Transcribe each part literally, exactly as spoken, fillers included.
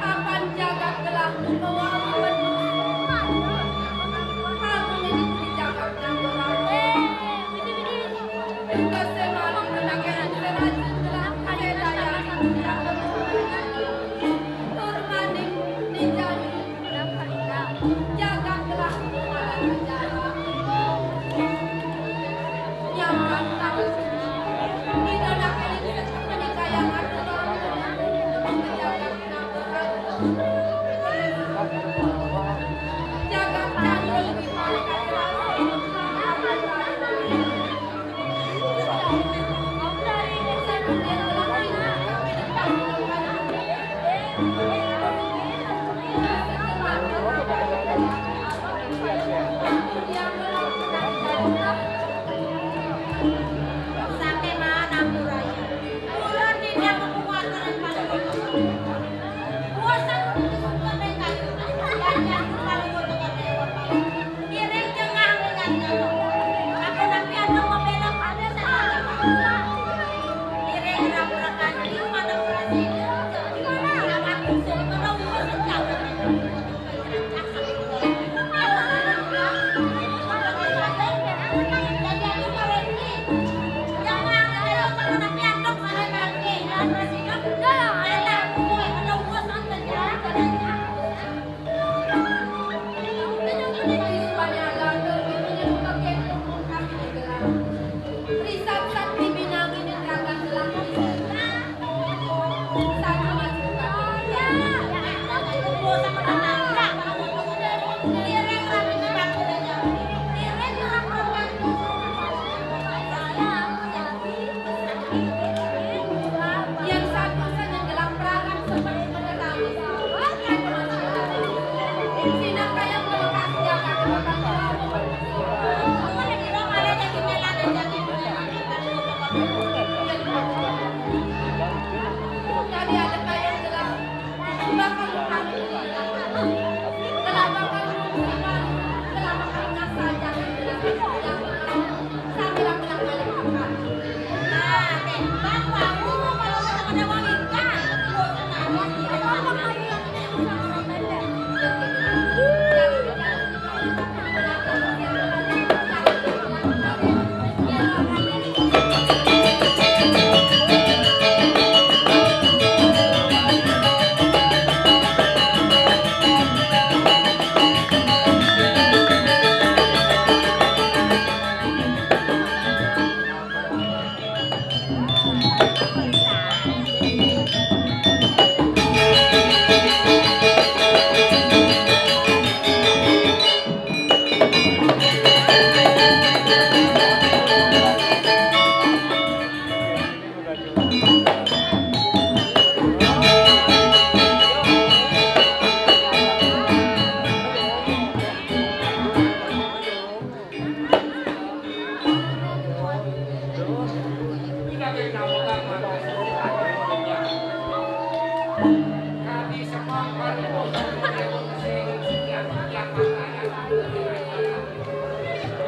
Apan jagat gelah mawa bendu.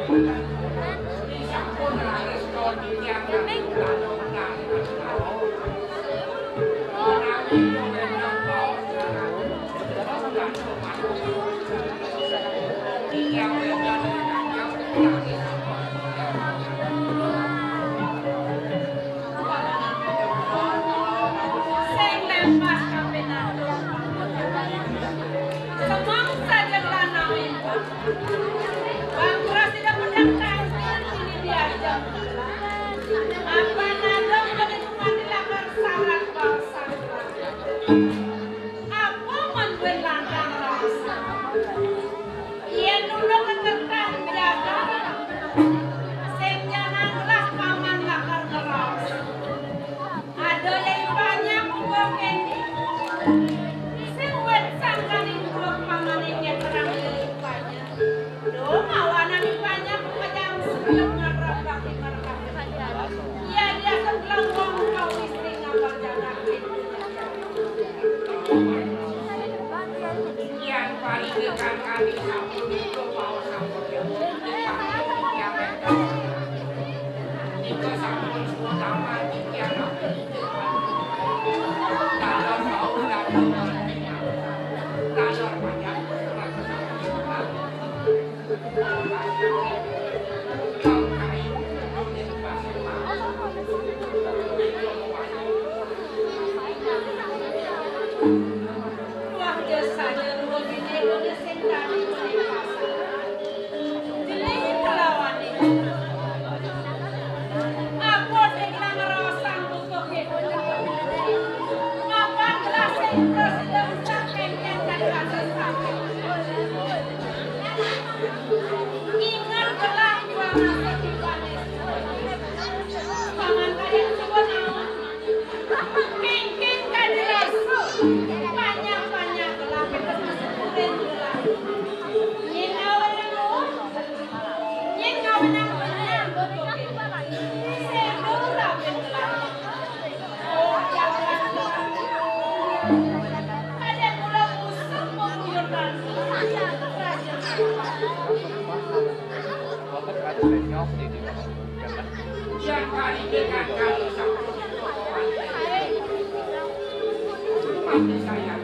Sing lemas kapinan. Semong saja lanang impun. Bang Pras tidak mudang tangkil ini diajak. Apa nadong bagi pemati lakar sarat bangsa. Apa manduin lantang rasa. Yen nunduk kekertan jaga, sing jangan gelah paman lakar ngeros. Ada yai banyak buka kendi, sing wet sangkaning buka paman ingin terang yai banyak. Duh, mawanan banyak pejam sebelum ngarap baki merkap. Iya, dia sebelah wong kau istri ngapal jaga. Yang paling dekat kami sampun itu mau sampun yang nika sampun semua tamat yang dalam bau dalam dalam banyak. Wah, jasanya dua bini lu sing tadi beli pasar. Jelek kelawane. Apa sing nang ngerosang butuh gitu? Mapan gelas sing terus tidak usah kengkeng dan kasih sakit. Ingat gelah jual nasi di Panis. Paman kaya coba naon? Kengkeng kadilas. Panjang-panjang gelah, kita masuk kuring gelah. Nyin ngawenang, nyin ngawenang benyang. Sedo raben gelah. Oh, jangan. Ada gula busuk mau buyuran. Yang kali dengan kali satu. Mati saya.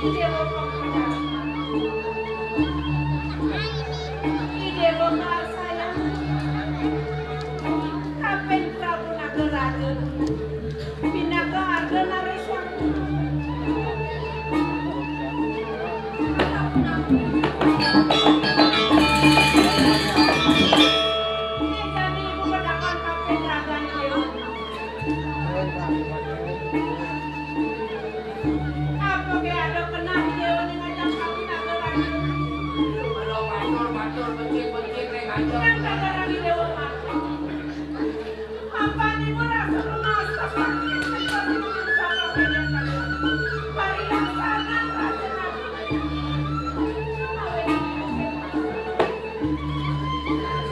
Déwa Pangkajasa. I Déwa Karsayang. Kapin Prabu Nagaraja. Pinaka Ardanariswara. Jani ibu padakon kapin ragan déwa. Apa ké ada kenah déwa ning ajak aku naga raja? Kalau matur, matur, becik, becik, ning ajak. Kan kata raga déwa matur. Apa niku rasa rumasa sakit, sakit, sakit, sakit, parilaksana raja naga.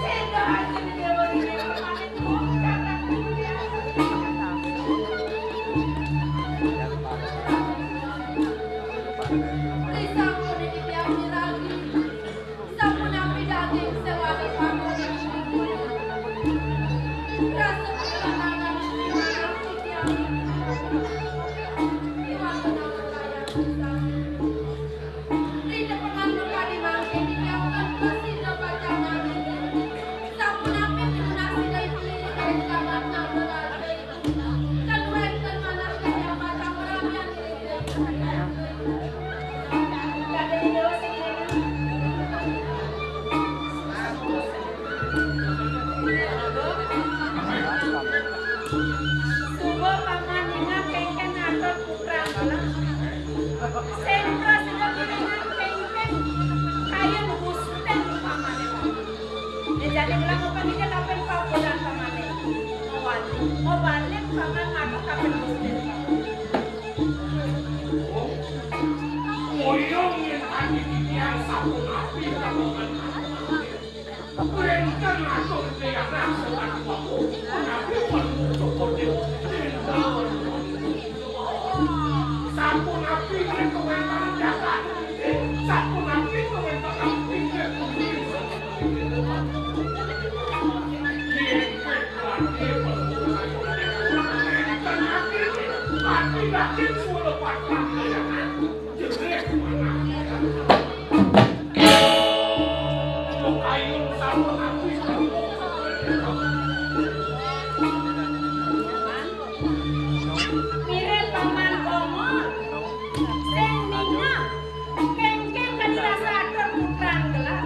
Sehingga hasil déwa ini pamit. Risampun niki tiyang miragi. Sapunapi daging sing wadi paku. Rasa kesenangan di tiyang. Iwak kenal kaya pisang. Rida pengantuk kadi mangkin dinyaukan prasida pacangan. Sapunapi pinunasida ipilih dari sahabat nagara. Kan wénten manah kanyamatan peramian. Suba pamandingan kéngkén atur putra. Sing prasida kéngkén kayun Gusti upamané. Yen jani kula ngupengi kaping pabulan pamané. Mawali, mawali paman manuk kaping Gusti. Oyong yen tadi titiang sampun api kagungan. Wénten atur tiyang rasa katiwaku, menawi perlu cokot. Sampun api yen kawéntenan jagat. Sampun api kawéntenan pinggir. Yen kowe kuat, yen perlu. Wénten api, api yakin suara patah. Jerih manah. Kayun sampun api. Mirip Paman Bongol. Sing ningeh. Kéngkén kadi rasa atur putran gelah.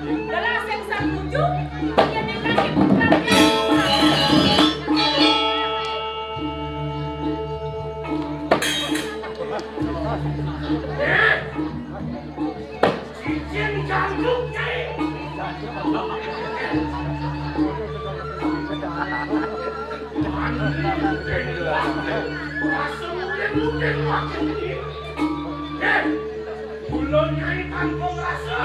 Gelah sing satuju, yén kadi putran. Cincin gandum, Nyai. Rasa mungkin-mungkin makin ini. Eh, kula Nyai tanpa rasa.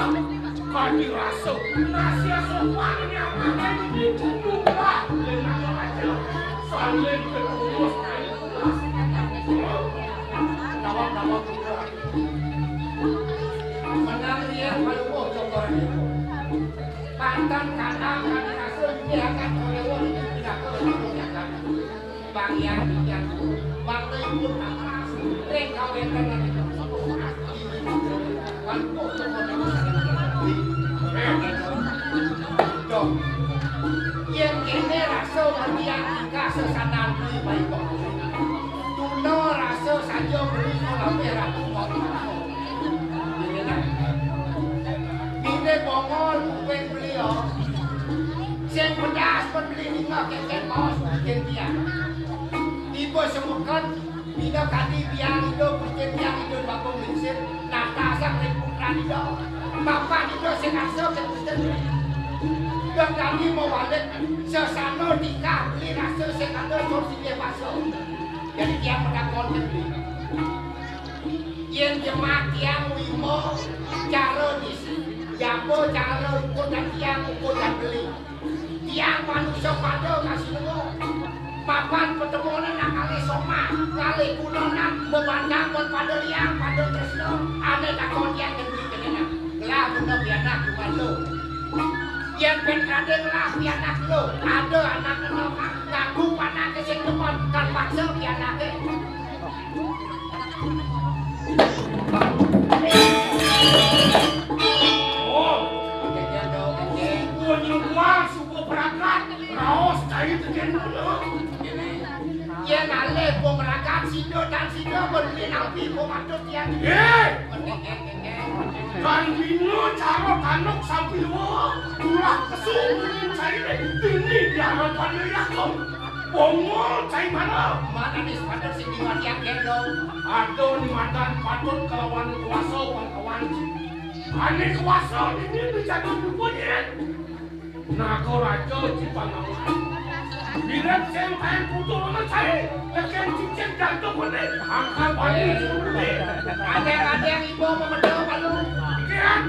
Kadi rasa. Nasi sopan nyaman ini. Murah. Lena aja. Saling terus. Tawang-tawang juga. Menang dia kalau mau coba dia. Pantan kathah kadi rasa nggih akan oleh wong pinaka rasa nyakan. Bang Hyang Hyang, bangsa ipun tak keras, ring kawéntenan ipun. Wan kok teko teko. Dong. Yén kéné rasa matiang tingkah sesanan kuwi baik kok. Tuna rasa saja beli kok kabéh ratu kok. Bini bongol kuping beliau. Sing pedas pun beli ninggal kékén maos bikin dia. Tiba semekat, bina kadi biang hidup, bikin biang hidup bakung lingsir, nata sang ring putran hidup. Bapak hidup sing asuh sing Kristen. Dan kami mau balik, sesano nikah beli rasa sing ada sur sing dia masuk. Jadi dia menakon beli. Yén jemaat tiang wima cara ngisi, jaba cara ukur dan tiang ukur dan beli. Tiang manusa pada kasih nemu. Mapan pertemuan nak kali somah, kali kunonan, bebantang pun pada liang, pada tresna, ane takon tiang demi kenena. Lah guna pianak kuman lo. Yén pén kadé lah pianak lo, ada anak kena ngaku panak ke sing temon, kan paksa pianake. Oh, suba nyubuh, suba beragat, raos cai tegén guna. Yén alih pemeragat sida tan sida beli nampi pematut tiang. Hé! Tan bina cara tanduk sampi lua, ulah pesu beli cai dini di hadapan Yakob. Bongol cai mana? Mana ni sepatut sing diwatiang gendong? Ada ni madan patut kelawan kuasa pangkawan. Ane kuasa dini dijaga dukunye. Naga Raja Cipangawan. Bilet sing kain putu ana cai, tekén cicing jantung kene, angkal bani sumber. Kadang-kadang ibu memeda malu. Pikiran.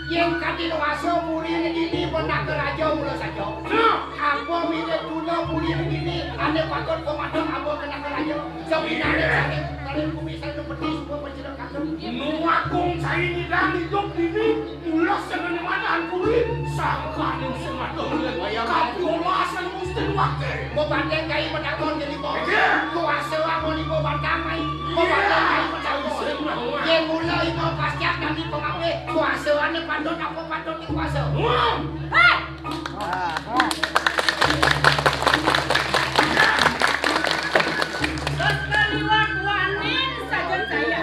Yén kadin wasa puri negini pun Naga Raja mula saja. Nah. Apa milik tuna puri negini, ane patut komandan apa ke Naga Raja? Sawinane saking kaling bumi sanu peti semua penjara kandung. Nu agung cai nyidang idup dini. Ulah seneng madan kuwi, sangkaning sing adoh lén. Kaya tapi olah sing mesti wake. Mau banding kai menakon jadi kok. Iya. Kuasa amon ibu batang mai. Mau banding kai menakon. Iya. Yang mula ibu pasti akan dipengawe. Kuasa ane patut apa patut dikuasa. Wah. Hei! Terus kaliwat wanin saja saya.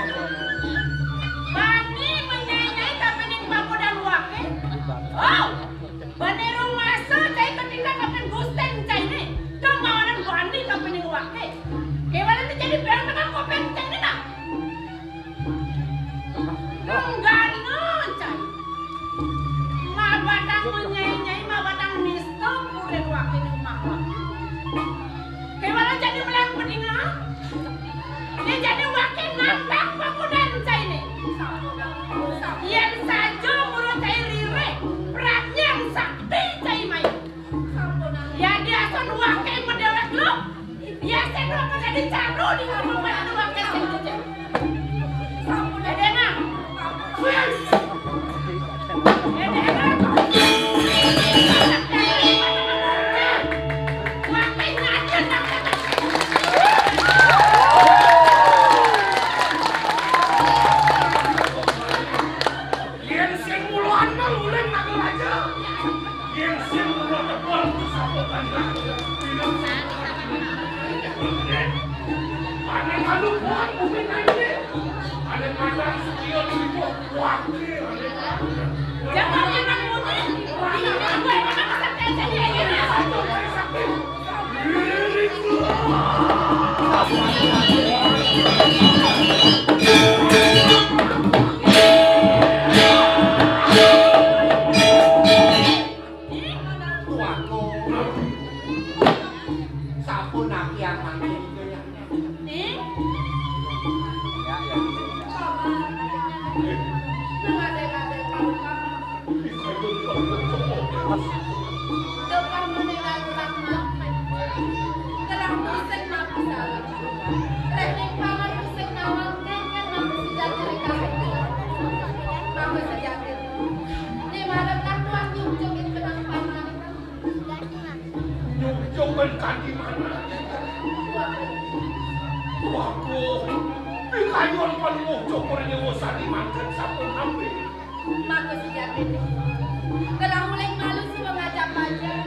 Bani menyanyi kapining pamudan wake. Oh, bani rumasa cai ketika kapining gusteng cai ni. Kemawanan bani kapining wake. Kewalan terjadi perang dengan kopeng cai ni nah. Nenggana, cai. Mabatang menyai-nyai, mabatang nista, kuda dua kene mawa. Kewala jadi melang pedinga. Dia jadi wakil nantang pamudan cai ni. Yen saja mula cai ririh, perhatian sakti cai mai. Yadi asan wake medewek lu. Yaseno kagak dicaru di rumah itu wake sing cuci. Sampun ada nang. Wake ngajen nang. Yén sing mula andel uling nagel aja. Yén sing mula tebel sapokan. Ané kalupuan bumi naik. Ané madan setia di bawah wakil. Jangan enak muni. Ini gue enak sampai aja dia ini. Sampun aki yang manggil itu ya. Eh? Ya, ya. Nang ada-ada parukan. Depan meninggal ulang maaf. Telah musik maaf salah. Teknik paman musik nawang, nengker maaf sejati rekam. Maaf sejati. Ini malam lah tuan nyunjukin benang paman. Nyunjukin kaki mana? Waduh. Waduh. Pikayun penuh cukur nyewa sari mangkat sampun ambil. Maka sejatine, gelah uling malu si mengajak pajar.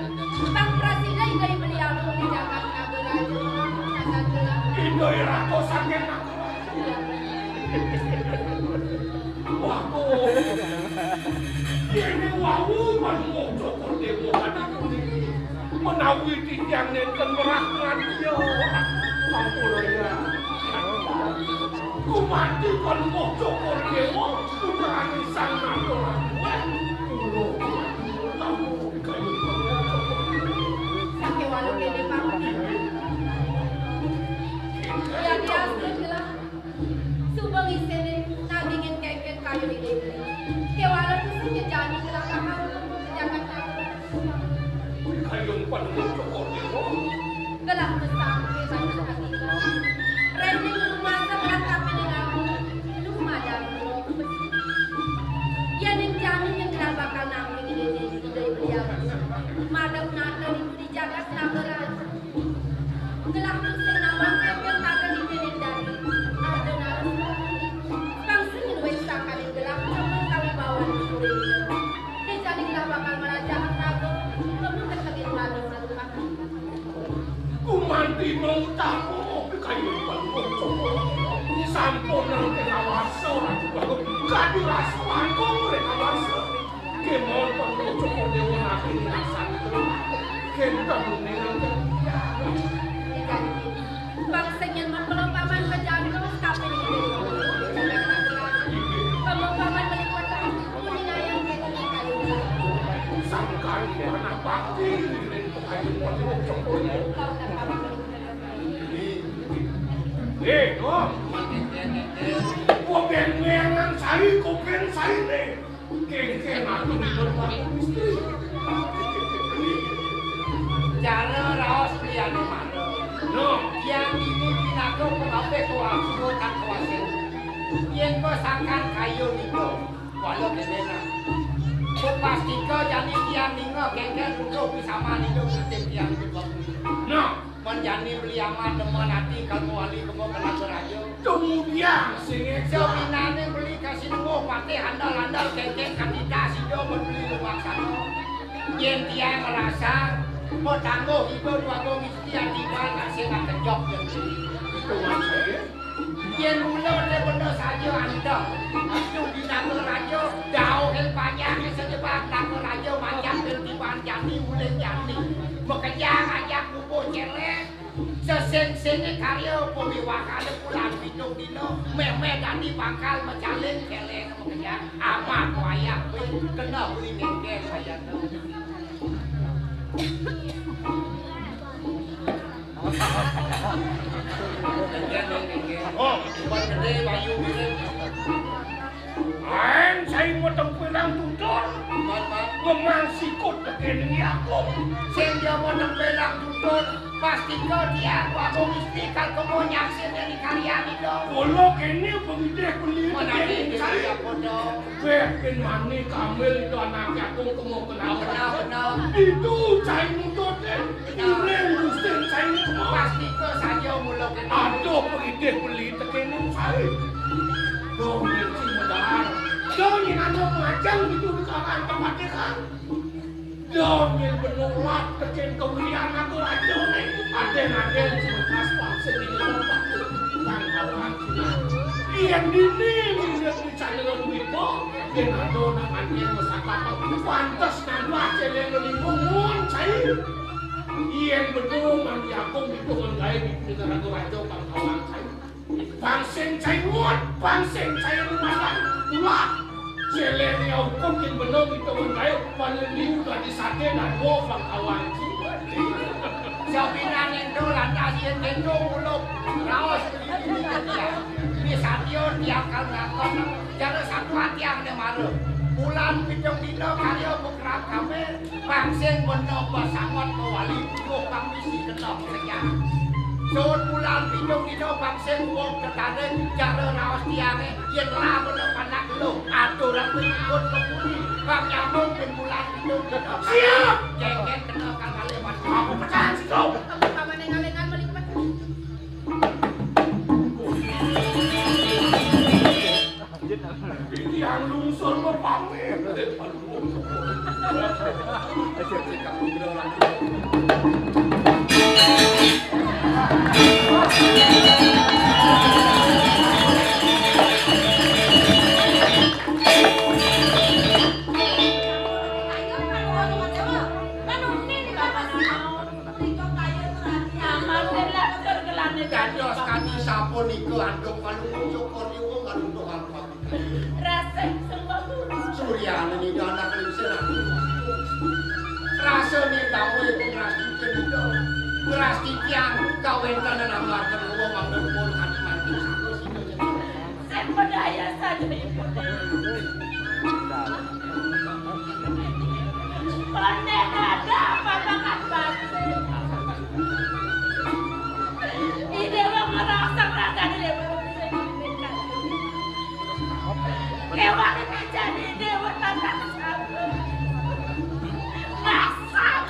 Bang prasida indai beliau di jagat Nagaraja, jagat gelap. Indai ratu saking Nagaraja. Iya. Waduh. Yene wau manungsa Cokor Dewa tadi puniki. Menawi titiang nenten merah ngati ya. Ampun ya. Gumanti panuwuh Cokor Dewa, putrane Sang Nata Ratu. Kula ampun kayun panuwuh Cokor Dewa. Sakewala kene pamit. Ya diastun gelah. Suba ngisinin nagingin kengken kayun ide. Kewala tusing jejani gelah kamar jagat nagara. Kayun panuwuh Cokor Dewa. Gelah mesangke banyak akibat. Rending rumasa gelah kapining aku. Lu madang besi. Yening jani yen gelah bakal nangking ide ide beliau. Madang nata di jagat nagara. Kadi rasa langkung mereka bangsa. Kemon pangko cokor dewa nabi ngasang. Kenta dunia. Bangsa yang mengkelo paman bejangkau kaping. Kamu paman meliputan kuning ayam kita kayu. Sangkan mana bakti. Ayo pangko cokor. Eh, no. Gua beng-bengan sari, kopen sari nih. Kengkeng aku di depan istri. Cara raos liyane manuk. No. Yang ini pinaka pengabeh kuasa kang kuasa. Yen kok sangkan kayu niku, walau kebenar. Kok pastika jani tiang ninga kengkeng duduk di sama niku ngerti tiang niku. No. Menjani beli amat demen ati kamu wali kemo kena raja. Kemudian sing Sewinane beli kasih nunggu patih andal-andal kengkeng katita sida membeli lumaksana. Yen tiang ngerasa, petangguh iba dua gong isti ati bal kasih nak kejok yen beli. Itu maksudnya. Yen mula te benda saja anteng. Itu di Naga Raja, dauh el panjang sejebak Naga Raja manjak el tiban jani, ulih jani. Mekejang ajak bubuh cerek. Sesing-singe karya pawiwakane bulan pitung dina, meh-meh dadi bakal mecaling keleng makejang, amat wayah kuwi kena beli ngengkel sayana. Oh, bukan gede bayu mirip. Aeng sai mateng pelang tutur. Memang sikut tekening aku. Sing dia mateng pelang tutur, pastika tiang wagung isti kal kemo nyaksin dari karya nida. Kula kene pengidih beli tekening sai. Weh, kin mani kamil itu anak aku kemo kenal. Benar, benar. Itu sai mutut, eh. Iring Gusti Cai Kemawon. Pastika saja mula kene. Aduh, pengidih beli tekene Cai. Dong, Gusti Medar. Dong, yen ana macang itu di kalangan tempat dia kan. Dong, yen penolak teken kewirian aku raja ne. Aden-aden sebekas paksa di tempat. Tangkawan. Yen dini, yen Calon wipo, yen ado nang ati wis akal, pantes nambah celeng limo mun cai. Yen bener mandi aku mitungan gawe di negara raja Bangkawan cai. Bangsen cai ngut, bangsen cai rumahan, ulah. Celeng ya hukum yen bener mitungan gawe, paling liu dadi sate dan wo Bangkawan cai. Sabinan ento lantas yen ento muluk raos ini dia. Ini satya tiang kal ngakon. Jare satu ati ane mara. Bulan pitung dina karya bekerap kabeh, bangsin benda basangot mawali putuh pang misi kena pekerjaan. Sun bulan pitung dina bangsin wong tertarik, jare raos tiange, yen lah benda panak lu, aturan berikut kemudi, bang nyambung bin bulan pitung dina. Siap! Jengket kena kang kalih mati. Aku pecahan situ. Aku pamane ngalengan melipat. Iki yang lungsur mepamit. Dados kadi sapunika antuk palu syukur niku ngaluntuh alfa. Rasih sembah. Suryane nida anak lingsir aku. Rasane dawuh ibu ngrastiti nida. Ngrastiti anu kawentanan amarga dewa mangda pun kadi mati satu sida jeneng. Sing bedaya saja ibu. Pandai ada apa banget batu. Di dewa ngerasa rasane dewa. Dewa ini jadi dewa tata sabar. Ngasal.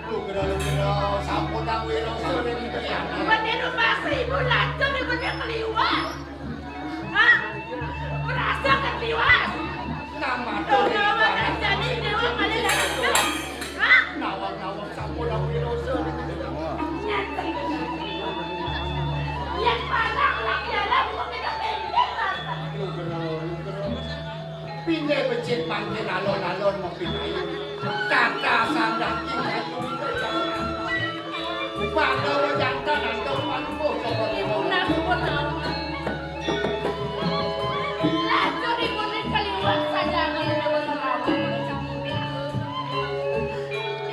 Nugra-nugra, sampun nang wirasa ning iki. Bener Mas Ibu lacur ibu dia keliwat. Hah? Merasa keliwat. Nang matur. Dewa nang jadi dewa pada lacur. Hah? Mangkin alon-alon mapinayun. Tata sandang ing ayu. Pada wejantan antuk manungkuh Joko Dewa. Punah, punah. Lajur ibuné kaliwat sajangan Dewa Serawan.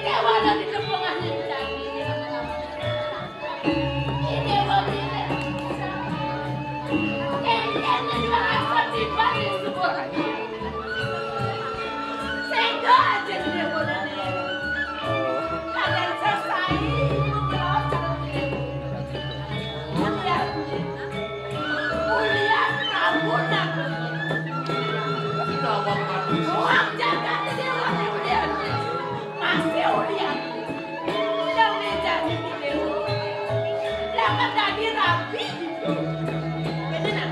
Dewa dari tepengahnya jani. Masih ulian. Yang méjani ibu. Lah kan dadi rabi. Bener, nah.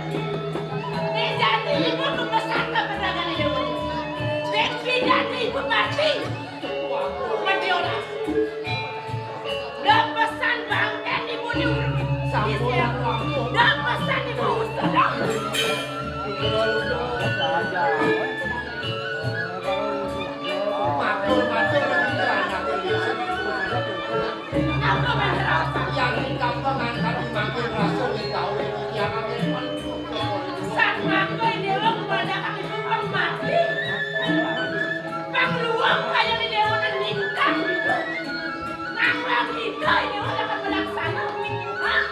Méjani ibu memesan ke pedagang ibu. Ben pidan ibu mati. Mati orang. Dah pesan bangkén ibu ni. Dah pesan ibu. Matur, matur, anak ini. Apa masalah? Yang di kampung angkat dimakan rasa di gawe, yang akan mentuk. Sang makan dewa kepada kami tumpang mati. Pang luang kaya di dewa dan ningkang gitu. Ngapa kita ini orang akan melaksana? Hah?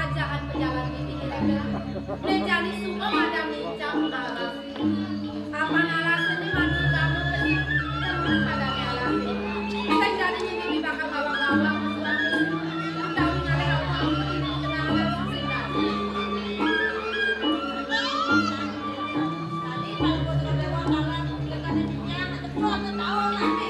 Ajahan pejalan ini kira-kira. Nek jani suba madang ngincang alas. Apan alasne mani bangun temen padane alasne. Sing jani nyingi bakal bawang-bawang ke suami. Utawi ngalih apa-apa di tengah alas sing dadi. Tadi kalau buat lewat alas, lekane dinyang, cepet tahu nanti.